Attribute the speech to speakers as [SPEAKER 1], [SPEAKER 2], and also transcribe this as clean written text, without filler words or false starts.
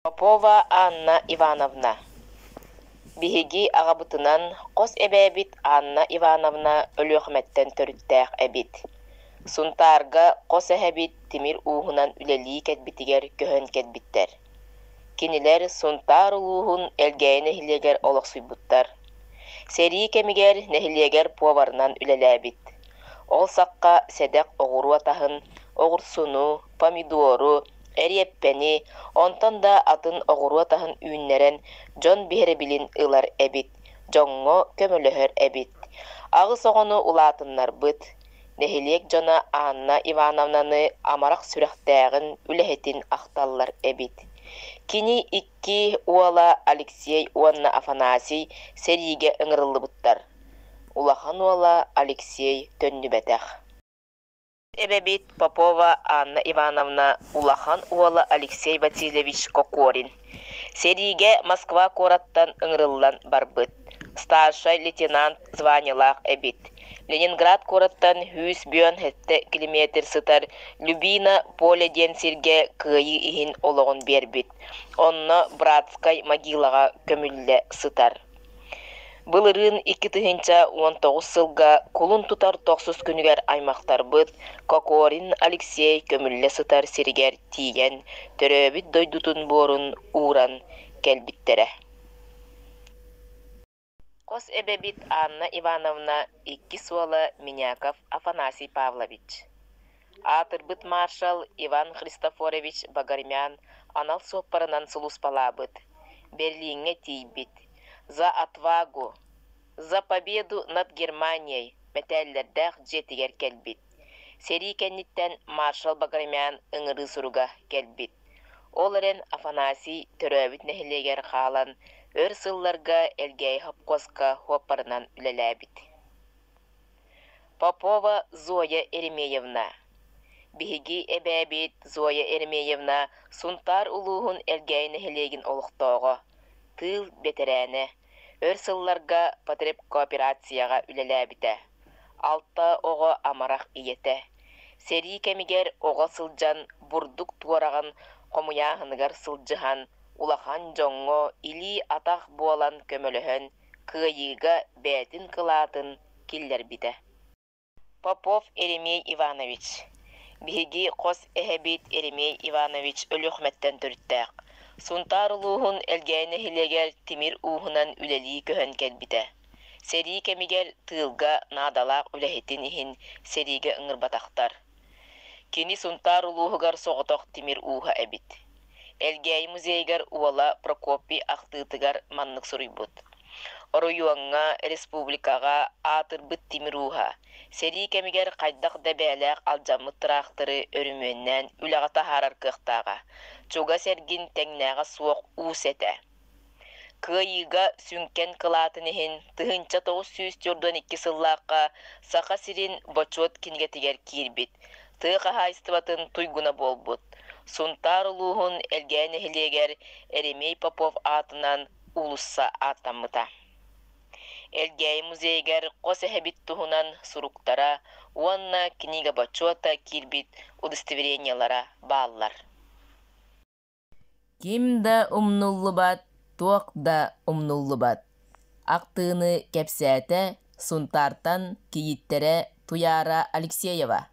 [SPEAKER 1] Попова Анна Ивановна. Биһиги аҕабытынан хос эбээбит Анна Ивановна Өлүөхүмэттэн төрүттээх эбит. Сунтаарга хос эһэбит тимир ууһунан үлэлии кэлбитигэр көһөн кэлбиттэр. Кинилэр Сунтаар улууһун Элгээйи нэһилиэгэр олохсуйбуттар. Сэрии кэмигэр нэһилиэгэр поварынан үлэлээбит. Ол сахха сэдэх оҕуруот аһын, оҕурсуну, помидору, эриэппэни, онтон да атын оҕуруот аһын үүннэрэн дьон биһирэбилин ылар эбит, дьоҥҥо көмөлөһөр эбит. Аҕыс оҕону улаатыннарбыт. Нэһилиэк дьоно Анна Ивановнаны амарах сүрэхтээҕин, үлэһитин ахталлар эбит. Кини икки уола Алексей уонна Афанасий сэриигэ ыҥырыллыбыттар. Улахан уола Алексей төннүбэтэх. Эбэбит Попова Анна Ивановна улахан уола Алексей Васильевич Кокорин сэриигэ Москва куораттан ыҥырыллан барбыт, старшай лейтенант званиелаах эбит. Ленинград куораттан 157 километр сытар Любино поле диэн сиргэ кыайыы иһин олоҕун биэрбит. Онно братскай могилаҕа көмүллэ сытар. Былырыын 2019 сылга кулун тутар тохсус күнүгэр аймахтарбыт Кокорин Алексей көмүллэ сытар сиригэр тиийэн, төрөөбүт дойдутун буорун ууран кэлбиттэрэ. Хос эбэбит Анна Ивановна иккис уола Миняков Афанасий Павлович. Аатырбыт маршал Иван Христофорович Багармян анал суоппарынан сулууспалаабыт, Берлиҥҥэ тиийбит, «За отвагу», «За победу над Германией» мэтээллэрдээх дьиэтигэр кэлбит. Сэрии кэнниттэн маршал Баграмян ыҥырыы суруга кэлбит. Ол эрэн Афанасий төрөөбүт нэһилиэгэр хаалан, өр сылларга Элгээйи сопхуоска суоппарынан үлэлээбит. Попова Зоя Еремеевна. Биһиги эбээбит Зоя Еремеевна Сунтаар улууһун Элгээйи нэһилиэгин олохтооҕо, тыыл бэтэрээнэ, өр сылларга потребкооперацияҕа үлэлээбитэ. Алта оҕо амарах ийэтэ. Сэрии кэмигэр оҕо сылдьан бурдук туораҕын хомуйааһыныгар сылдьыһан, улахан дьоҥҥо илии-атах буолан көмөлөһөн, кыайыыга бэйэтин кылаатын киллэрбитэ. Попов Еремей Иванович. Биһиги хос эһэбит Еремей Иванович Өлүөхүмэттэн төрүттээх. Сунтаар улууһун Элгээйи нэһилиэгэр тимир ууһунан үлэлии көһөн кэлбитэ. Сэрии кэмигэр тыылга наадалаах үлэһитин иһин сэриигэ ыҥырбатахтар. Кини Сунтаар улууһугар соҕотох тимир ууһа эбит. Элгээйи музейыгар уола Прокопий ахтыытыгар маннык суруйбут: «Оройуоҥҥа, республикаҕа аатырбыт тимир ууһа, сэрии кэмигэр хайдах да бэйэлээх алдьаммыт тыраахтары өрөмүөннээн үлэҕэ таһаарар кыахтааҕа, чугас эргин тэҥнээҕэ суох уус этэ. Кыайыыга сүҥкэн кылаатын иһин 1942 сыллаахха Саха сирин Бочуот кинигэтигэр киирбит, тыа хаһаайыстыбатын туйгуна буолбут. Сунтаар улууһун Элгээйи нэһилиэгэр Еремей Попов аатынан уулусса ааттаммыта. Элгээйи музейыгар хос эһэбит туһунан суруктара уонна книга бочуота киирбит удостоверениелара бааллар.
[SPEAKER 2] Ким да умнуллубат, туох да умнуллубат. Ахтыыны кэпсээтэ Сунтаартан кийииттэрэ Туйаара Алексеева.